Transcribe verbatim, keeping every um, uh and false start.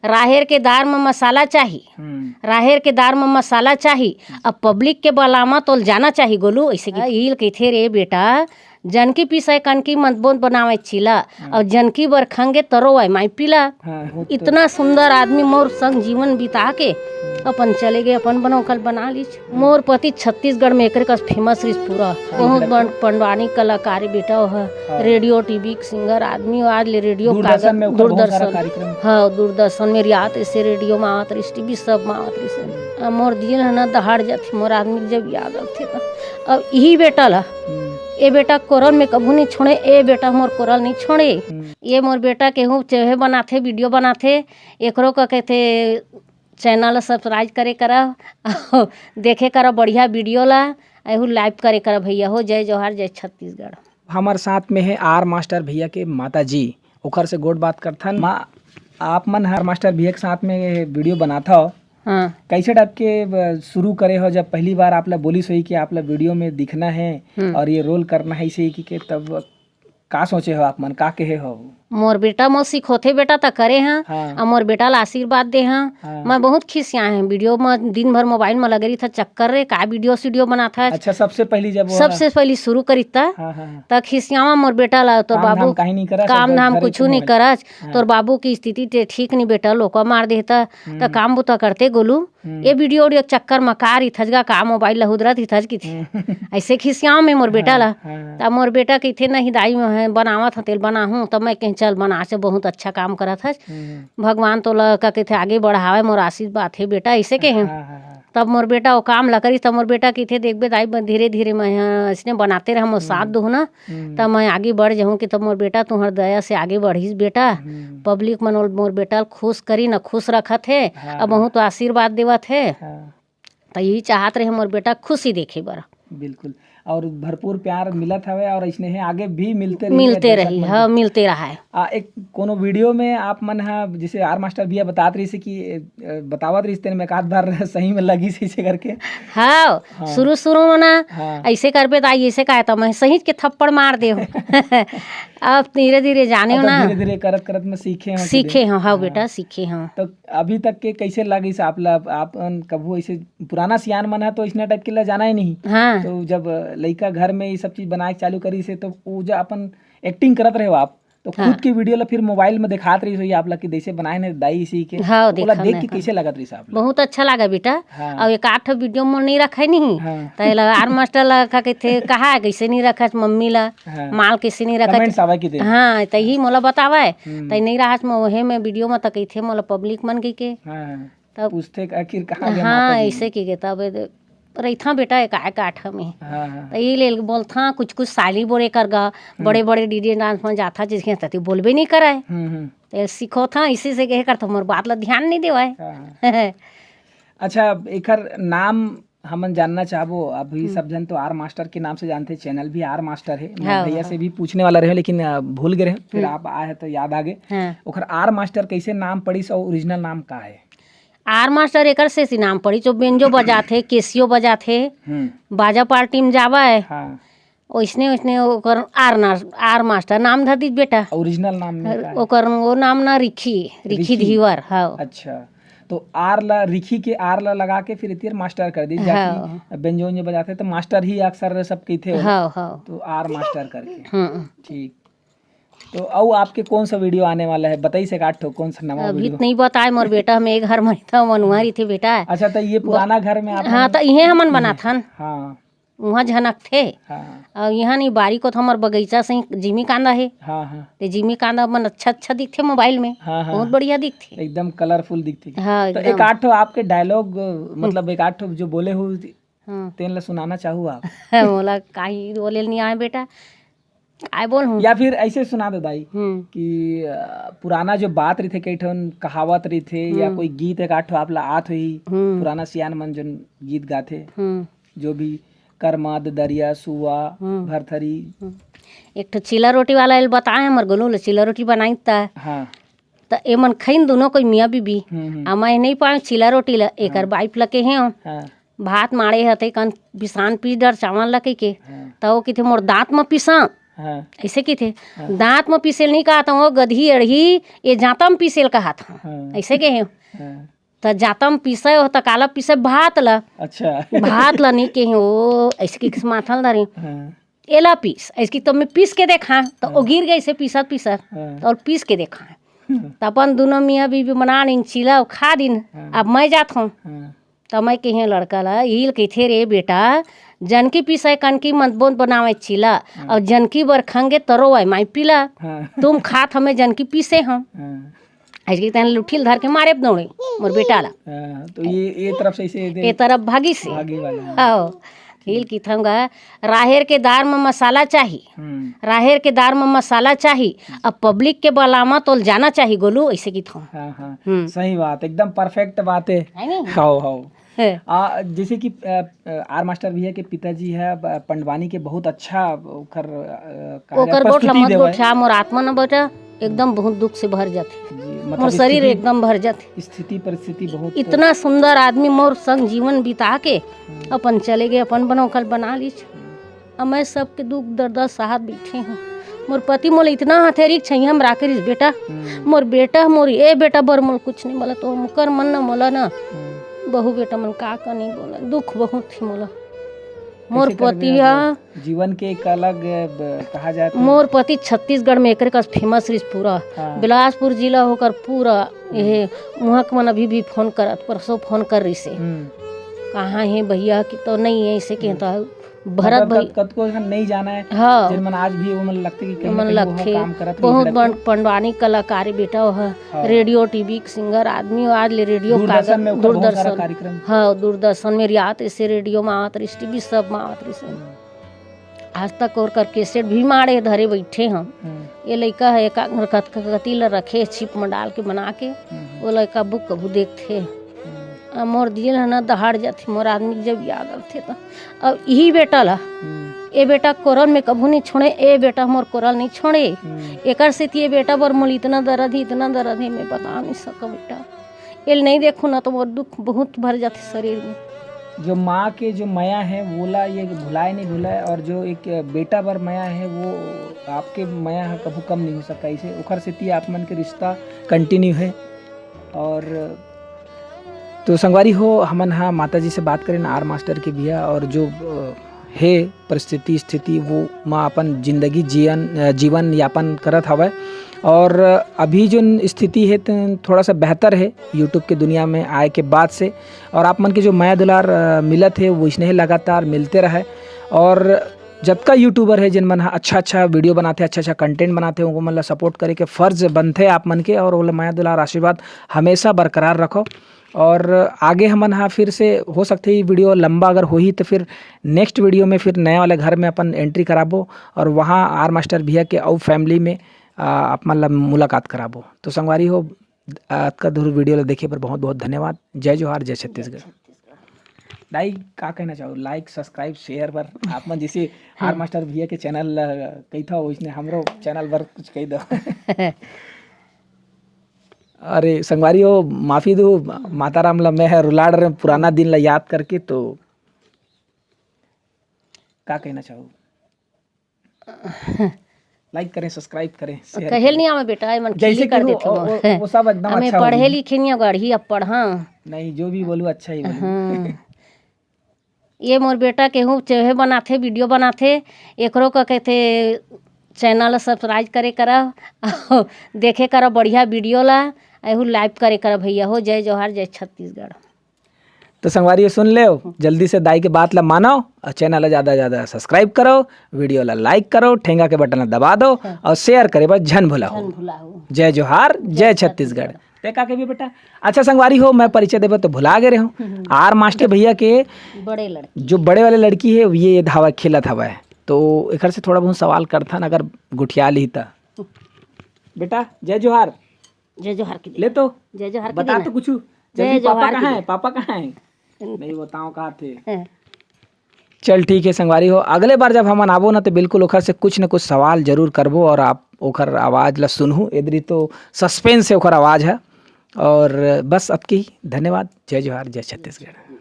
राहेर के दार म मसाला चाही, हम्म। राहेर के दार म मसाला चाही। अब पब्लिक के बलामा तोल जाना चाही गोलू, ऐसे कि हील कहिथे रे बेटा, जनकी पिसय कनकी मत बोन बनावे चीला, हाँ। और जनकी बर खंगे तरो आय माई पीला। हाँ, वो तो इतना सुंदर आदमी मोर संग जीवन बिता के अपन चले गए, अपन बनाओ कल बना लीच। मोर पति छत्तीसगढ़ में एकरे कस फेमस रिस पूरा, हाँ, बहुत इधर बड़ पंडवानी कलाकार बेटा हो, हाँ। रेडियो टीवी के सिंगर आदमी, आज ले रेडियो दूरदर्शन कागज, में ओकर बहुत सारा दूरदर्शन। कार्यक्रम। हाँ, दूरदर्शन में रियात ऐसे रेडियो में आवत रहिस, टीवी सब में आवत रहिस। अब मोर दिल है ना दहाड़ जाथे मोर आदमी के जब याद आथे त। अब यही बेटा ला, हम्म। ये बेटा कोरल में कभू नहीं छोड़े, ये बेटा मोर कोरल नहीं छोड़े। हम्म। ये मोर बेटा केहू चेहे बनाथे, वीडियो बनाथे, एकरो का कहथे चैनल सब्सक्राइब करे करा, देखे करा बढ़िया वीडियो ला, एहू लाइव करे करा भैया हो। जय जोहार, जय छत्तीसगढ़। हमर साथ में है आर मास्टर भैया के माता जी, ओखर से गोठ बात करथन। माँ, आप मन हर मास्टर भैया के साथ में वीडियो बनाथा हो, हाँ। कैसे टाइप के, अ, शुरू करे हो? जब पहली बार आप ला बोलिस होही कि आप ला वीडियो में दिखना है हम्म। और ये रोल करना है इसे कि के, तब का सोचे हो आप मन, का कहे हो? मोर बेटा मोर सिखोथे बेटा त करे हाँ, हाँ। अउ मोर बेटा ला आशीर्वाद दे हाँ। हाँ। मैं बहुत खिसिया है, वीडियो में दिन भर मोबाइल में लगे रही था, चक्कर रे का वीडियो सीडियो बनाथा। अच्छा, सबसे पहली जब वो सबसे पहली शुरू करी था, हाँ, हाँ, हाँ। त खिसियावा मोर बेटा ला, तोर काम बाबू धाम काहे नहीं करस, काम अगर धाम घरे कुछ के नहीं मोबाइल। करस, हाँ। तोर बाबू की स्थिति ते ठीक नहीं बेटा, लोका मार देता, त हम्म। काम बुता करते गोलू। हम्म। ये वीडियो उडियो के चक्कर म का रहिथस गा, का मोबाइल ला हुदरत रहिथस किथे। हम्म। ऐसे खिसियाव में मोर बेटा हाँ, ला। हाँ। त मोर बेटा कहिथे, "नहीं दाई, मैं बनावत हँव, तेल बनाहूँ।" तब मैं कहें, "चल बना, से बहुत अच्छा काम करत हस। हम्म। भगवान तोला का कहिथे आगे बढ़ावे, मोर आशीर्वाद हे बेटा," ऐसे कहे। हाँ, हाँ, हाँ। तब मोर बेटा वो काम ला करिस, तब मोर बेटा कहिथे, "देखबे दाई, ब-, धीरे धीरे मैं, हाँ, अइसने बनाते रह, मोर साथ हम्म। दुहू ना, हम्म। तब मैं आगे बढ़ जाहूँ।" कि तब मोर बेटा तुहर दया से आगे बढ़िस बेटा। हम्म। पब्लिक मन मोर बेटा ला खुश करी न खुश रखत हे, हाँ, अब हाँ। बहुत आशीर्वाद देवत हे। हाँ। त यही चाहत रहे मोर बेटा खुशी देखे बर। बिल्कुल। और भरपूर प्यार मिलत हवे और अइसने हे आगे भी मिलते रही मिलते है दर्शक रही, मन हाँ, के। मिलते रहा है। आ, एक कोनो वीडियो में आप मन हा, जैसे आर मास्टर भैया बतात रहिस कि, अ, बतावत रहिस तेन में एक आध बार सही में लगिस इसे करके। हाँ, हाँ। शुरू शुरू में ना हाँ। ऐसे करबे त आई, ऐसे कहे त मैं सही के थप्पड़ मार दे हूँ। अब धीरे धीरे जाने हो अब तो ना। धीरे धीरे करत करत में सीखे हो सीखे सीधे। हो, हाँ हाँ। बेटा, सीखे हो। तो अभी तक के कैसे लगिस आप ला? आप अन कभू ऐसे पुराना सियान मन है तो इसने टाइप के ला जाना ही नहीं। हाँ। तो जब लइका घर में ये सब चीज बनाए के चालू करिस हे तो वो जो अपन एक्टिंग करत रहे हो आप, तो हाँ। खुद के वीडियो ला फिर मोबाइल में दिखात रहिस होही आप ला कि जैसे बनाए ने दाई इसी के, हाँ, तो ओला देखा देख मैं के का। कैसे लगत रहिस आप ला? बहुत अच्छा लगा बेटा। हाँ। और एक आठ वीडियो में नहीं रखे नहीं, हाँ। त एला आर मास्टर ला का कहिथे, कहा है कैसे नहीं रखत मम्मी ला, हाँ। माल कैसे नहीं रखत? कमेंट्स आवे कि दे। हाँ, त ही मोला बतावे, हम्म। त नहीं रहत मैं वहे में वीडियो में त कहिथे मोला पब्लिक मन कहि के। हाँ, हाँ। तब पूछथे आखिर कहाँ गए हाँ, माता जी? ऐसे कहि के तब रहिथा बेटा एक आठ में। हाँ, हाँ। त ये ले बोलथा कुछ कुछ साली बोले कर गा, हम्म। बड़े बड़े डीजे डांस में जाथा जिसके तती बोलबे नहीं कराए। हम्म, हम्म। त सिखोथा इसी से कहे कर तो मोर बात ला ध्यान नहीं देवाए। हाँ, हाँ। अच्छा, एकर नाम हमन जानना चाहबो, अभी हम्म। सब जन तो आर मास्टर के नाम से जानथे, चैनल भी आर मास्टर है। मैं हाँ, भैया हाँ। से भी पूछने वाला रहे, लेकिन, अ, भूल गए रहे, फिर हम्म। आप आए हैं तो याद आ गए। हाँ। ओकर आर मास्टर कैसे नाम पड़िस और ओरिजिनल नाम का है? आर मास्टर एकर से सी नाम पड़िस, जो बेंजो बजाथे, केसियो बजाथे, हम्म। बाजा पार्टी में जावा है। हाँ। ओइसने, ओइसने ओकर आर ना-, आर मास्टर नाम धर दीस बेटा। ओरिजिनल नाम में का है? ओकर वो नाम ना रिखी, रिखी रिखी। धीवर, हाँ। अच्छा, तो आर ला, रिखी के आर ला लगा के फिर एतिर मास्टर कर दीस, जाकि हाँ। बेंजो उंजो बजाथे तो मास्टर ही अक्सर सब कहिथे हो। हाँ, हाँ। तो आर मास्टर करके। हम्म। ठीक। तो अउ आपके कौन सा वीडियो आने वाला है? बताइस एक आठ ठो, कौन सा नवा अभी वीडियो? नहीं बताए मोर बेटा, हम एक घर में था, मनुआ रहिथे बेटा। अच्छा, तो ये पुराना घर में आप हाँ, लोग तो इहे हमन बनाथन। हाँ। उहाँ झनकथे। हाँ। अउ इहाँ नहीं, बारी कोत हमर बगीचा से जिमी कांदा हे। हाँ, हाँ। ते जिमी कांदा मन अच्छा, अच्छा दिखथे मोबाइल में। हाँ, हाँ। बहुत बढ़िया दिखथे। एकदम कलरफुल दिखथे। हाँ, तो एकदम। एक आध ठो आपके डायलॉग, मतलब, एक आध ठो जो बोले हो। हम्म। तेन ला सुनाना चाहू आप? मोला काही बोले नहीं आए बेटा। काय बोलहूँ? या फिर ऐसे सुना दे दाई हम्म। कि, अ, पुराना जो बात रहिथे, कई ठन कहावत रहिथे या हम्म। कोई गीत एक आध ठो आप ला आत होही, हम्म। पुराना सियान मन जोन गीत गाथे, हम्म। जो भी करमाद, दरिया, सुआ, हम्म। भरथरी। हम्म। एक ठो चीला रोटी वाला एल बताए, हमर गोलू ले चीला रोटी बनाई त। हाँ। त एमन खइन दुनो कोई मियाँ बीबी। हम्म, हम्म। आ मैं नहीं पाए चीला रोटी ला, एकर हाँ। बाइफ लके हे। हाँ। भात माड़े हते कन पिसान पीस डर चावल ला कहिके। हाँ। त वो कहिथे, "मोर दांत म पिसा, हाँ। ऐसे की थे, हाँ। दांत में पीसेल नहीं कहत हूँ, गधी अड़ही, ये जांता में पीसेल कहत हूँ। हाँ। ऐसे के हूँ। हाँ। त जांता में पीसे हो त काला पीसे, भात ला। अच्छा। भात ला नहीं के हूँ, ऐसे की किस माथा ला धरी। हाँ। एला पीस, ऐसे की तो मैं पीस के देखा, तो हाँ। वो गिर गए से पीसत पीसत, हाँ। तो और पीस के देखा। हाँ। त अपन दोनों मियाँ बीबी बना नीन चीला, खा दिन। हाँ। अब मैं जात हूँ। हाँ। त मैं कहे लड़का ला, यही कहिथे, "रे बेटा, जनकी पीसे कनकी मत बोन बनावे चीला, हाँ। और जनकी बर खंगे तरो है माई पीला।" हाँ। तुम खात हमें जनकी पीसे हम। हाँ। आज के तहन लुठिल धर के मारे दौड़े मोर बेटा ला। हाँ, तो ये, ये तरफ से इसे दे। ये तरफ भागी से। भागी वाला। हाँ। हिल की थंगा, राहेर के दार में मसाला चाही। हम्म। राहेर के दार में मसाला चाही। अब पब्लिक के बलामा तोल जाना चाही गोलू, ऐसे की थों। हाँ, हाँ। हम्म। सही बात, एकदम परफेक्ट बात है। है नहीं? हाओ, हाओ। है। आ, जैसे कि, अ, अ, आर मास्टर भैया के पिताजी है, ब-, पंडवानी के बहुत अच्छा ओखर, अ, कहा जाए, ओकर गोठ ला प्रस्तुति मत देवे। गोठिया, मोर आत्मा न बेटा, एकदम बहुत दुख से भर जाथे। जी, मतलब मोर शरीर स्थिति, एकदम भर जाथे। स्थिति परिस्थिति बहुत इतना सुंदर आदमी मोर संग जीवन बिता के हम्म। अपन चले गए, अपन बनौखल बना लीच। हम्म। अब मैं सबके दुख दर्द साहत बैठे हूँ। मोर पति मोला इतना हथेरी के छैया में राखे रहिस बेटा, हम्म। मोर बेटा, मोर ए बेटा बर मोला कुछ नहीं बोला, तो मुकर मन न मोला ना। हम्म। बहू बेटा मन का का नहीं बोला, दुख बहुत ही मोला। मोर कैसे करबे पति अब? हा जीवन के एक अलग, ब-, कहा जाए तो मोर पति छत्तीसगढ़ में एकरे कस फेमस रहिस पूरा। हाँ। बिलासपुर जिला होकर पूरा हम्म। ये मुहक मन अभी भी फोन करत, परसों फोन कर रहिस हे। हम्म। कहाँ है भैया कि तो नहीं है, ऐसे के हम्म। तो भरत मतलब भाई। कत-, कतको झन नहीं जाना है, हाँ। जिन मन आज भी वो मन लगथे कि कहीं ना ओमन कहीं वो लगथे। काम करत रहिस बहुत लगथे। बड़ पंडवानी कलाकार है बेटा, वो है। हाँ। रेडियो, टीवी के सिंगर आदमी, वो आज ले रेडियो दूरदर्शन कागज, में ओकर बहुत सारा दूरदर्शन। कार्यक्रम। हाँ, दूरदर्शन में रियात ऐसे रेडियो में आवत रहिस, टीवी सब में आवत रहिस। हम्म। आज तक ओकर कैसेट भी माड़े धरे बैठे हम। हम्म। ये लइका है एकाग्र कत-, कति ल रखे छिप में डाल के बना के, हम्म। वो लइका बुक कभू देखथे। हम्म। आ मोर दिल है ना दहाड़ जाथे, मोर आदमी के जब याद आथे तो। अब यही बेटा ला, हम्म। ए बेटा कोरल में कभू नहीं छोड़े, ए बेटा मोर कोरल नहीं छोड़े। हम्म। एकर सेती ये बेटा बर मोल इतना दर्द ही, इतना दर्द ही, मैं बता नहीं सका बेटा। एल नहीं देखो ना तो मोर दुख बहुत भर जाथे शरीर में। जो माँ के जो मया है, वोला ये भुलाए नहीं भुलाए, और जो एक बेटा बर मया है, वो आपके मया है, कभू कम नहीं हो सका। इसे ओखर सेती आप मन के रिश्ता कंटिन्यू है। और तो संगवारी हो, हमन हा माता जी से बात करेन, आर मास्टर के भैया, और जो, अ, हे परिस्थिति स्थिति, वो मा अपन जिंदगी जियन, अ, जीवन यापन करत हवय। और अभी जो स्थिति है, त थोड़ा सा बेहतर है YouTube के दुनिया में आए के बाद से। और आप मन के जो मया दुलार, अ, मिलत है, वो इसने ही लगातार मिलते रहे। और जतका YouTuber है, जिन मन ह अच्छा-अच्छा video बनाथे, अच्छा-अच्छा content बनाथे, उनको मन ला support करे के फर्ज बनथे आप मन के, और ओला मया दुलार आशीर्वाद हमेशा बरकरार रखो। और आगे हमन ह फिर से, हो सकथे ये video लंबा अगर होही, तो फिर next video में फिर नया वाले घर में अपन entry कराबो, और वहाँ आर मास्टर भैया के अउ family में, आ, आप मन ला मुलाकात कराबो। तो संगवारी हो, अतका दूर video ला देखे बर बहुत बहुत धन्यवाद। जय जोहार, जय छत्तीसगढ़। दाई, का कहना चाहो? Like, subscribe, share बर आप मन जैसे आर मास्टर भैया के channel ला कही था, वैसने हमरो channel बर कुछ कही दो। अरे संगवारी हो, माफी दो, माता राम ला मैं ह रुलाड़ रहे पुराना दिन ला याद करके। तो का कहना चाहो? Like करें, subscribe करें, share कहेल करें। नहीं आवे बेटा, ये मन जैसे खिल्ली कर कि वो, देथे वो, मोर। वो, वो सब एकदम हमें अच्छा पढ़े होगी। लिखे नहीं, गढ़ी अब पढ़ा। नहीं, जो भी बोलू अच्छा ही बोलू। हाँ। ये मोर बेटा केहू चेहे बनाथे, video बनाथे, एकरो का कहथे channel subscribe करे करा, देखे करा बढ़िया video ला, एहू like करे करा भैया हो। जय जोहार, जय छत्तीसगढ़। तो संगवारी हो सुन लेव, जल्दी से दाई के बात ला मानो और channel ला ज्यादा से ज्यादा subscribe करो, video ला like करो, ठेंगा के button ला दबा दो हाँ। और share करे बर झन भुलाओ। झन भुलाओ। जय जोहार, जय जय छत्तीसगढ़। छत्तीसगढ़। ते का कहिबे बेटा? अच्छा संगवारी हो, मैं परिचय देबे तो भुला गए रहे हूँ। हम्म। आर मास्टर भैया के बड़े लड़की। जो बड़े वाले लड़की है, ये धावा खेलत हवा है, तो एकर से थोड़ा बहुत सवाल करथन, अगर गुठिया ली त। बेटा, जय जोहार। जय जोहार के ले तो। जय जोहार के बता देना। तो कुछ। जय जल्दी, पापा जोहार के कहाँ दे। है? पापा कहाँ है? नहीं बताओ कहाँ थे। हैं। चल ठीक है संगवारी हो, अगले बार जब हमन आबो ना, तो बिल्कुल ओखर से कुछ न कुछ सवाल जरूर करबो और आप ओखर आवाज ला सुनहू। एदरी तो suspense है ओखर आवाज है। और बस अतकी ही। धन्यवाद। जय जोहार, जय छत्तीसगढ़।